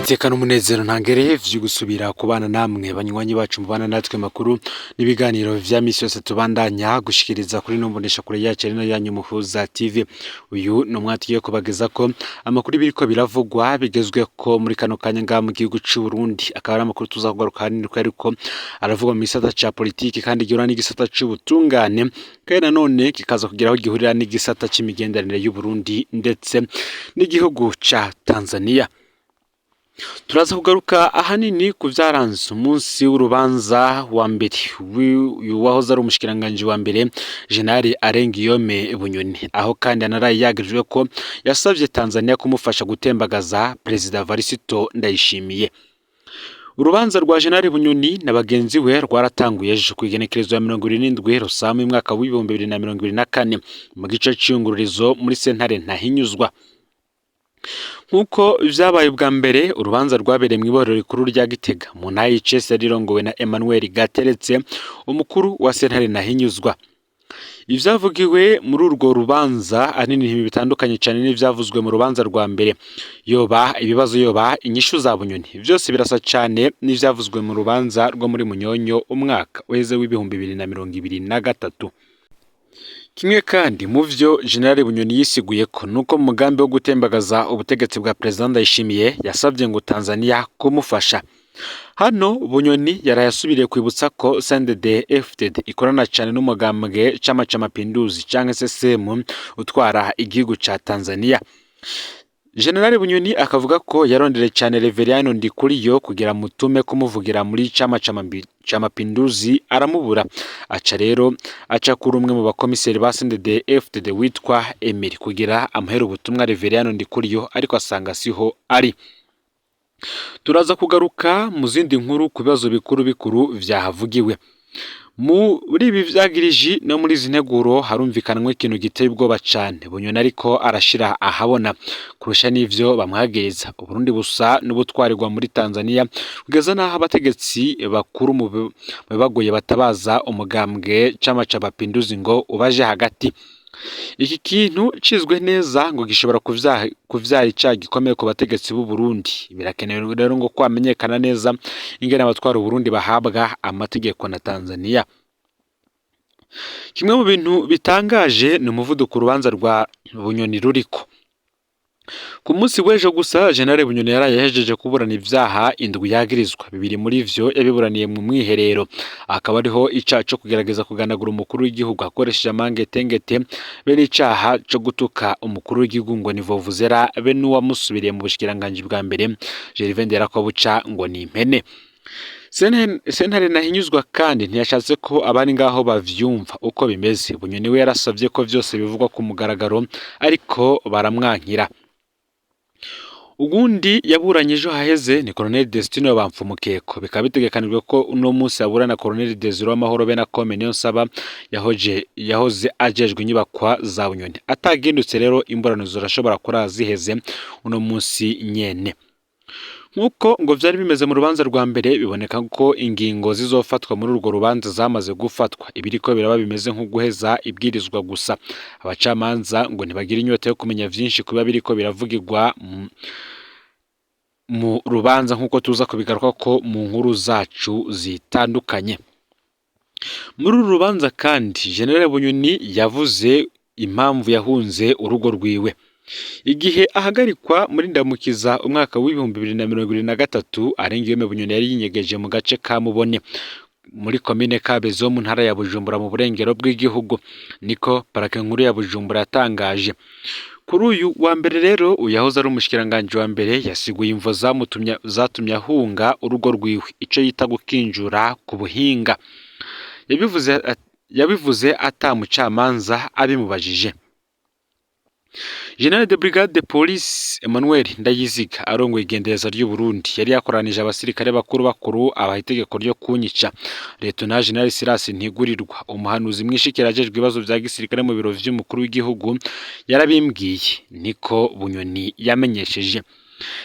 Iteka n'umunezero ntangere vyo gusubira kubana namwe banywanyi bacu mubana natwe makuru n'ibiganiro vya misi yose tubandanya gushikiriza kuri ino mboneshakure yacu ari nayo yanyu Muhuza TV. Uyu ni umwanya tugiye kubagezako amakuru biriko biravugwa bigezweko muri kano kanya ngaha mu gihugu c'u Burundi, akaba ari amakuru tuza kugaruka ahanini ko ariko aravugwa mu gisata ca politiki kandi gihura n'igisata c'ubutungane, kandi nanone kikaza kugira aho gihurira n'igisata c'imigenderanire y'u Burundi ndetse n'igihugu ca Tanzania. Turaza kugaruka ahanini ku vyaranze umunsi w'urubanza wa mbere w'uyu wahoze ari umushikiranganji wa mbere General Arengiyome Bunyoni, aho kandi anaraye yagirijwe ko yasavye Tanzania kumufasha gutembagaza Perezida Varisito Ndayishimiye. Urubanza rwa General Bunyoni na bagenzi we rwaratanguye ejo kw'igenekerezo ya 27 Rusama umwaka w'2024 mu gice c'iyungururizo muri sentare Ntahinyuzwa. Nk'uko vyabaye ubwa mbere, urubanza rwabereye mw'ibohero rikuru rya Gitega mu ntara y'Icese rirongowe na Emmanuel Gateretse, umukuru wa sentare Ntahinyuzwa. Ivyavugiwe muri urwo rubanza ahanini bitandukanye cane n'ivyavuzwe mu rubanza rwa mbere, yoba ibibazo yoba inyishu za Bunyoni, vyose birasa cane n'ivyavuzwe mu rubanza rwo muri Munyonyo umwaka uheze w'2023. Kimwe kandi mu vyo General Bunyoni yisiguye ko nuko mu mugambi wo gutembagaza ubutegetsi bwa Perezida Ndayishimiye yasavye ngo Tanzania kumufasha. Hano Bunyoni yaraye asubiriye kwibutsa ko CNDD FDD ikorana cane n'umugambwe Chama cha Mapinduzi canke CCM utwara igihugu ca Tanzania. General Bunyoni akavuga ko yarondere cane Reveriyano Ndikuriyo kugira mutume kumuvugira muri Chama cha Mapinduzi aramubura, aca rero aca kuri umwe mu bakomiseri ba CNDD FDD witwa Emery kugira amuhere ubutumwa Reveriyano Ndikuriyo, ariko asanga siho ari. Turaza kugaruka mu zindi nkuru ku bibazo bikuru bikuru vyahavugiwe. Muri ibi vyagiriji no muri izi nteguro harumvikanwa ikintu giteye ubwoba cane Bunyoni ariko arashira ahabona kurusha n'ivyo bamwagiriza. Uburundi busa n'ubutwarirwa muri Tanzania kugeza n'aho abategetsi bakuru mu bibagoye batabaza umugambwe Chama cha Mapinduzi ngo ubaje hagati. Iki kintu cizwe neza ngo gishobora kuvyara icaha gikomeye ku bategetsi b'u Burundi. Birakenewe rero ngo kwamenyekana neza ingene abatwara Uburundi bahabwa amategeko na Tanzania. Kimwe mu bintu bitangaje ni umuvuduko urubanza rwa Bunyoni ruriko. Ku munsi w'ejo gusa General Bunyoni yaraye yahejeje kuburana ivyaha indwi yagirizwa, bibiri muri vyo yabiburaniye mu mwiherero, akaba ariho icaha co kugerageza kuganagura umukuru w'igihugu akoresheje amangetengete be n'icaha co gutuka umukuru w'igihugu ngo ni vuvuzela be n'uwamusubiriye mu bushikiranganji bwa mbere Gervais Nderakobuca ngo ni impene. Sentare Ntahinyuzwa kandi ntiyashatse ko abari ngaho bavyumva uko bimeze. Bunyoni we yarasavye ko vyose bivugwa ku mugaragaro ariko baramwankira. Uwundi yaburanye ejo haheze ni Colonel Destino Bamfumukeko, bikaba bitegekanijwe ko uno munsi aburana Colonel Desire Uwamahoro be na Come Niyonsaba yahoze ajejwe inyubakwa za Bunyoni. Atagindutse rero imburano zirashobora kurara ziheze uno munsi nyene. Nk'uko ngo vyari bimeze mu rubanza rwa mbere, biboneka ko ingingo zizofatwa muri urwo rubanza zamaze gufatwa. Ibiriko biraba bimeze nko guheza ibwirizwa gusa. Abacamanza ngo ntibagira inyota yo kumenya vyinshi kuba biriko biravugirwa mu rubanza nk'uko tuza kubigaruka ko mu nkuru zacu zitandukanye. Muri uru rubanza kandi General Bunyoni yavuze impamvu yahunze urugo rwiwe. Igihe ahagarikwa muri Ndamukiza umwaka w'2023, Arengiyome Bunyoni yari yinyegeje mu gace ka Mubone muri komine Kabezi ho mu ntara ya Bujumbura mu burengero bw'igihugu, niko parake nkuru ya Bujumbura yatangaje. Kuri uyu wa mbere rero uyahoze ari umushikiranganji wa mbere yasiguye imvo zatumye ahunga urugo rwiwe, ico yita gukinjura ku buhinga. Yabivuze ata mucamanza abimubajije. General de Brigade de Police Emmanuel Ndayiziga arongoye igendereza ry'u Burundi yari yakoranije abasirikare bakuru bakuru abaha itegeko ryo kunyica. Lieutenant General Silas Ntigurirwa, umuhanuzi mwishikira ajejwe ibibazo vya gisirikare mu biro vy'umukuru w'igihugu, yarabimbwiye, niko Bunyoni yamenyesheje.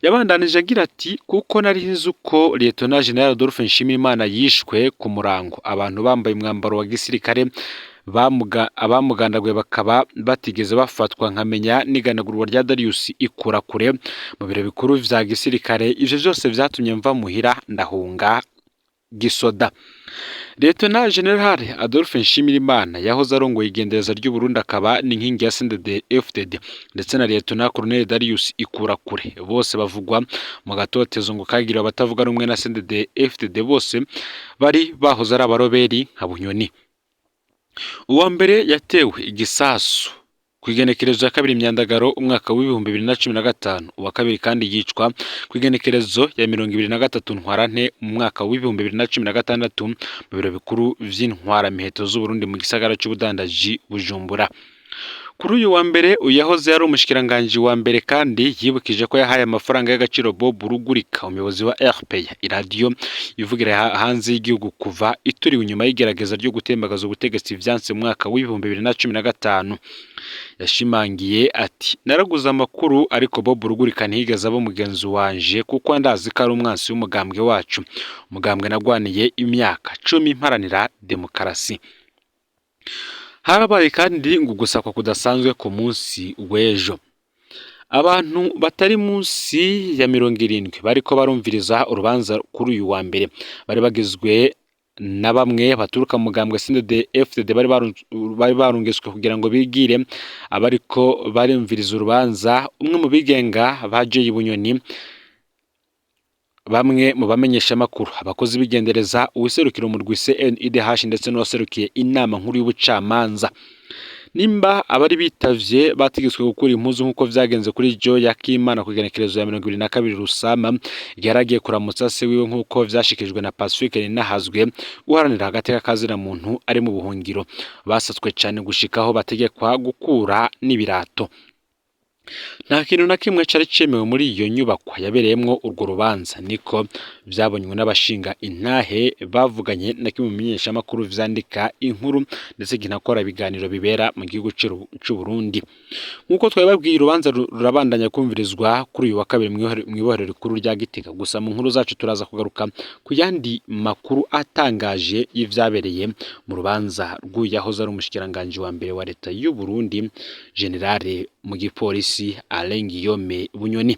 Yabandanije agira ati: "Kuko nari nzi uko Lieutenant General Adolphe Nshimirimana yishwe ku murango, abantu bambaye umwambaro wa gisirikare Abamugandaguye bakaba batigeze bafatwa, nkamenya n'iganagurwa rya Darius Ikurakure mu biro bikuru vya gisirikare. Ivyo vyose vyatumye mva muhira ndahunga gisoda. Lieutenant General Adolphe Nshimirimana yahoze arongoye igendereza ry'u Burundi akaba n'inkingi ya CNDD FDD, ndetse na Lieutenant Colonel Darius Ikurakure, bose bavugwa mu gatotezo ngo kagiriwe abatavuga rumwe na CNDD FDD, bose bari bahoze ari abaroberi nka Bunyoni. Uwa mbere yatewe igisasu ku igenekerezo ya 2 Myandagaro umwaka w'2015, uwa kabiri kandi yicwa ku igenekerezo ya 23 Ntwarante mu mwaka w'2016 mu biro bikuru vy'intwaramiheto z'Uburundi mu gisagara c'ubudandaji Bujumbura. Kuri uyu wa mbere, uyu yahoze ari umushikiranganji wa mbere kandi yibukije ko yahaye amafaranga y'agaciro Bob Rugurika, umuyobozi wa RPA, iradiyo ivugira hanze y'igihugu kuva ituriwe inyuma y'igerageza ryo gutembagaza ubutegetsi vyanse mu mwaka w'2015. Yashimangiye ati: "Naraguze amakuru, ariko Bob Rugurika ntiyigeze aba mugenzi wanje kuko ndazi ko ari umwansi w'umugambwe wacu, umugambwe nagwaniye imyaka 10 mparanira demokarasi." Harabaye kandi ngo ugusakwa kudasanzwe ku munsi w'ejo. Abantu batari munsi ya 70 bariko barumviriza urubanza kuri uyu wa mbere, bari bagizwe na bamwe baturuka mu mugambwe CNDD FDD bari barungitswe kugira ngo bigire abariko barumviriza urubanza, umwe mu bigenga ba Jay Bunyoni, bamwe mu bamenyeshamakuru, abakozi b'igendereza, uwuserukira umurwi CNIDH ndetse n'uwaserukiye inama nkuru y'ubucamanza. Nimba abari bitavye bategetswe gukura impuzu nk'uko vyagenze kuri Joe Yakimana ku igenekerezo ya 22 Rusama igihe yari agiye kuramutsa se wiwe, nk'uko vyashikirijwe na Pacifique Ninahazwe uharanira agateka kazina muntu ari mu buhungiro, basatswe cane gushikaho bategekwa gukura n'ibirato. Nta kintu na kimwe cari cemewe muri iyo nyubakwa yabereyemwo urwo rubanza, niko vyabonywe n'abashinga intahe bavuganye na kimwe mu bimenyeshamakuru vyandika inkuru ndetse kinakora ibiganiro bibera mu gihugu c'u Burundi. Nk'uko twabibabwiye, urubanza rurabandanya kumvirizwa kuri uyu wa kabiri mw'ibohero rikuru rya Gitega. Gusa mu nkuru zacu turaza kugaruka ku yandi makuru atangaje y'ivyabereye mu rubanza rw'uyahoze ari umushikiranganji wa mbere wa leta y'u Burundi, Generale mu gipolisi Alain Guillaume Bunyoni.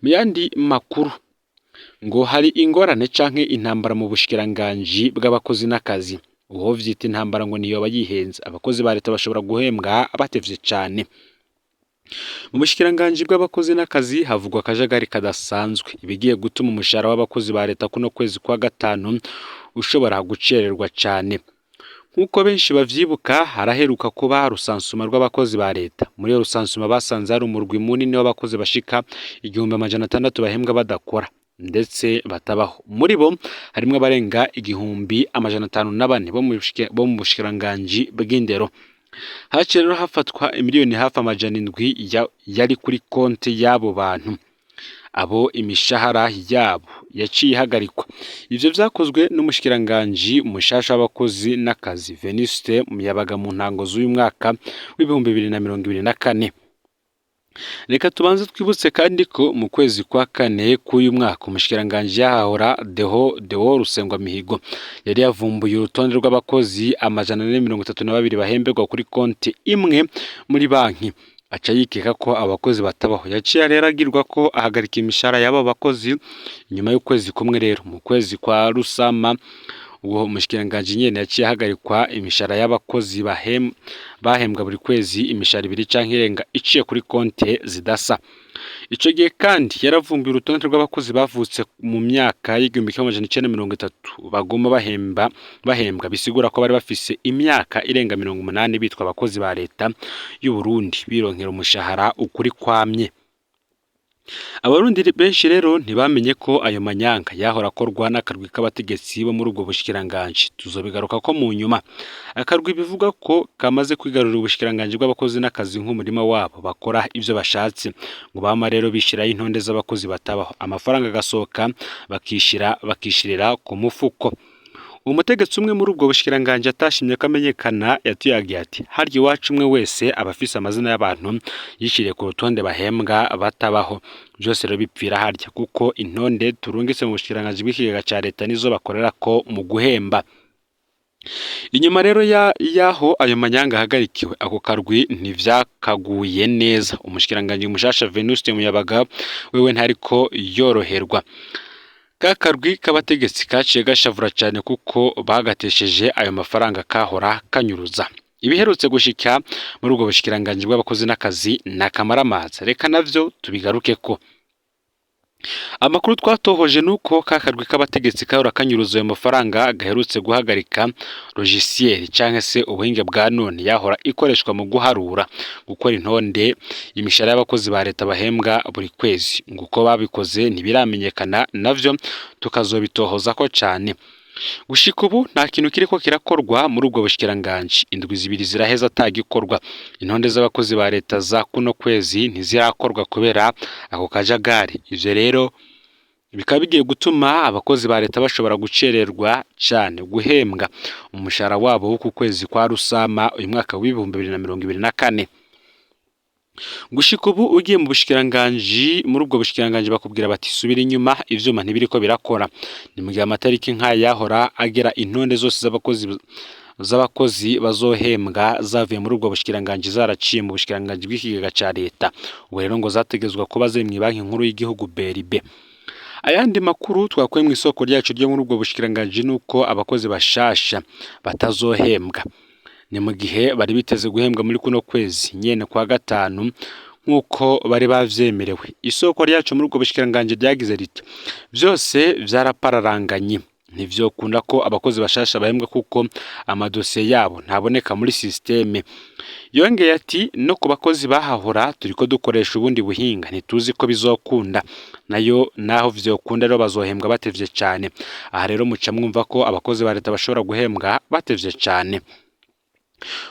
Mu yandi makuru, ngo hari ingorane canke intambara mu bushikiranganji bw'abakozi n'akazi. Uwo vyita intambara ngo niyoba yihenze. Abakozi ba leta bashobora guhembwa batevye cane. Mu bushikiranganji bw'abakozi n'akazi havugwa akajagari kadasanzwe, ibigiye gutuma umushahara w'abakozi ba leta kuno kwezi kwa gatanu ushobora gucererwa cane. Nk'uko benshi bavyibuka, haraheruka kuba rusansuma rw'abakozi ba leta. Muri iyo rusansuma basanze hari umurwi munini w'abakozi bashika 1600 bahembwa badakora ndetse batabaho. Muri bo harimwo abarenga 1504 bo mu bushikiranganji bw'indero. Haciye rero hafatwa imiliyoni hafi 700 yari kuri konti y'abo bantu, abo imishahara yabo yaciye ihagarikwa. Ivyo vyakozwe n'umushikiranganji mushasha w'abakozi n'akazi Venuste Muyabaga mu ntango z'uyu mwaka w'2024. Reka tubanze twibutse kandi ko mu kwezi kwa kane k'uyu mwaka umushikiranganji yahahora Deo Rusengwamihigo yari yavumbuye urutonde rw'abakozi 432 bahemberwa kuri konti imwe muri banki, aca yikeka ko abakozi batabaho. Yaciye rero agirwa ko ahagarika imishahara y'abo bakozi. Inyuma y'ukwezi kumwe rero, mu kwezi kwa Rusama, uwo mushikiranganji nyene yaciye ahagarikwa imishahara y'abakozi bahembwa buri kwezi imishahara ibiri canke irenga iciye kuri konte zidasa. Ico gihe kandi yaravumbuye urutonde rw'abakozi bavutse mu myaka y'1930 baguma bahembwa, bisigura ko bari bafise imyaka irenga 80 bitwa abakozi ba leta y'u Burundi bironkera umushahara ukuri kwamye. Abarundi benshi rero ntibamenye ko ayo manyanga yahora akorwa n'akarwi k'abategetsi bo muri ubwo bushikiranganji. Tuzobigaruka ko mu nyuma. Akarwi bivugwa ko kamaze kwigarurira ubushikiranganji bw'abakozi n'akazi nk'umurima wabo, bakora ivyo bashatse. Ngo bama rero bishiraho intonde z'abakozi batabaho, amafaranga agasohoka bakishirira ku mufuko. Umutegetsi umwe muri ubwo bushikiranganji atashimye ko amenyekana yatuyagiye ati: "Harya iwacu umwe wese aba afise amazina y'abantu yishiriye ku rutonde bahembwa batabaho. Vyose rero bipfira harya kuko intonde turungitse mu bushikiranganji bw'ikigega ca leta nizo bakorerako mu guhemba." Inyuma rero y'aho ayo manyanga ahagarikiwe, ako karwi ntivyakaguye neza. Umushikiranganji mushasha Venuste Muyabaga wewe ntariko yoroherwa. Ka karwi k'abategetsi kaciye gashavura cane kuko bagatesheje ayo mafaranga kahora kanyuruza. Ibiherutse gushika muri ubwo bushikiranganji bw'abakozi n'akazi ni akamaramaza, reka navyo tubigarukeko. Amakuru twatohoje nuko ka karwi k'abategetsi kahora kanyuruza ayo mafaranga gaherutse guhagarika logiciel canke se ubuhinga bwa none yahora ikoreshwa mu guharura, gukora intonde imishahara y'abakozi ba leta bahembwa buri kwezi. Ngo uko babikoze ntibiramenyekana, navyo tukazobitohozako cane. Gushika ubu nta kintu kiriko kirakorwa muri ubwo bushikiranganji, indwi zibiri ziraheza atagikorwa. Intonde z'abakozi ba leta za kuno kwezi ntizirakorwa kubera ako kajagari. Ivyo rero bikaba bigiye gutuma abakozi ba leta bashobora gucererwa cane guhembwa umushahara wabo w'uku kwezi kwa Rusama uyu mwaka w'2024. Gushika ubu ugiye mu bushikiranganji, muri ubwo bushikiranganji bakubwira bati subira inyuma, ivyuma ntibiriko birakora. Ni mu gihe amatariki nk'aya yahora agera intonde zose z'abakozi bazohembwa zavuye muri ubwo bushikiranganji zaraciye mu bushikiranganji bw'ikigega ca leta. Ubu rero ngo zategezwa kuba ziri mw'ibanki nkuru y'igihugu BRB. Ayandi makuru twakuye mw'isoko ryacu ryo muri ubwo bushikiranganji nuko abakozi bashasha batazohembwa. Ni mu gihe bari biteze guhembwa muri kuno kwezi nyene kwa gatanu nk'uko bari bavyemerewe. Isoko ryacu muri ubwo bushikiranganji ryagize riti vyose vyarapararanganye, ntivyokunda ko abakozi bashasha bahembwa kuko amadosiye yabo ntaboneka muri système. Yongeye ati no ku bakozi bahahora turiko dukoresha ubundi buhinga, ntituzi ko bizokunda. Nayo naho vyokunda rero bazohembwa batevye cane. Aha rero muca mwumva ko abakozi ba leta bashobora guhembwa batevye cane.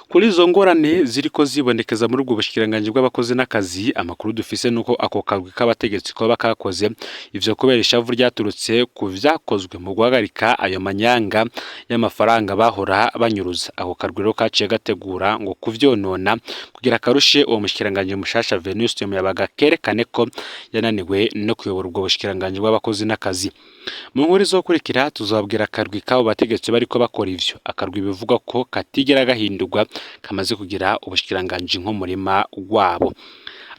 Kuri izo ngorane ziriko zibonekeza muri ubwo bushikiranganji bw'abakozi n'akazi, amakuru dufise nuko ako karwi k'abategetsi koba kakoze ivyo kubera ishavu ryaturutse ku vyakozwe mu guhagarika ayo manyanga y'amafaranga bahora banyuruza. Ako karwi rero kaciye gategura ngo kuvyonona kugira karushe uwo mushikiranganji mushasha Venuste Muyabaga kerekane ko yananiwe no kuyobora ubwo bushikiranganji bw'abakozi n'akazi. Mu nkuru izokurikira tuzobabwira akarwi k'abo bategetsi bariko bakora ivyo. Akarwi bivugwa ko katigera gahindurwa, kamaze kugira ubushikiranganji nk'umurima wabo.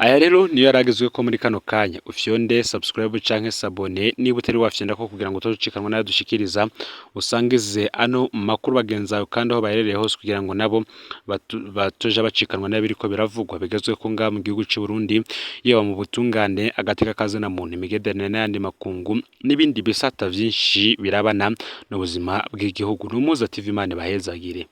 Aya rero niyo yaragezweko muri kano kanya. Ufyonde subscribe canke s'abonner niba utari wafyondako kugira ngo utazucikanwa n'ayo dushikiriza, usangize ano makuru bagenzi bawe kandi aho baherereye hose kugira ngo nabo batoja bacikanwa n'ibiriko biravugwa bigezweko ngaha mu gihugu c'u Burundi, yaba mu butungane, agateka kazina muntu, imigenderanire n'ayandi makungu n'ibindi bisata vyinshi birabana n'ubuzima bw'igihugu. Numuza TV, Imana ibahezagire.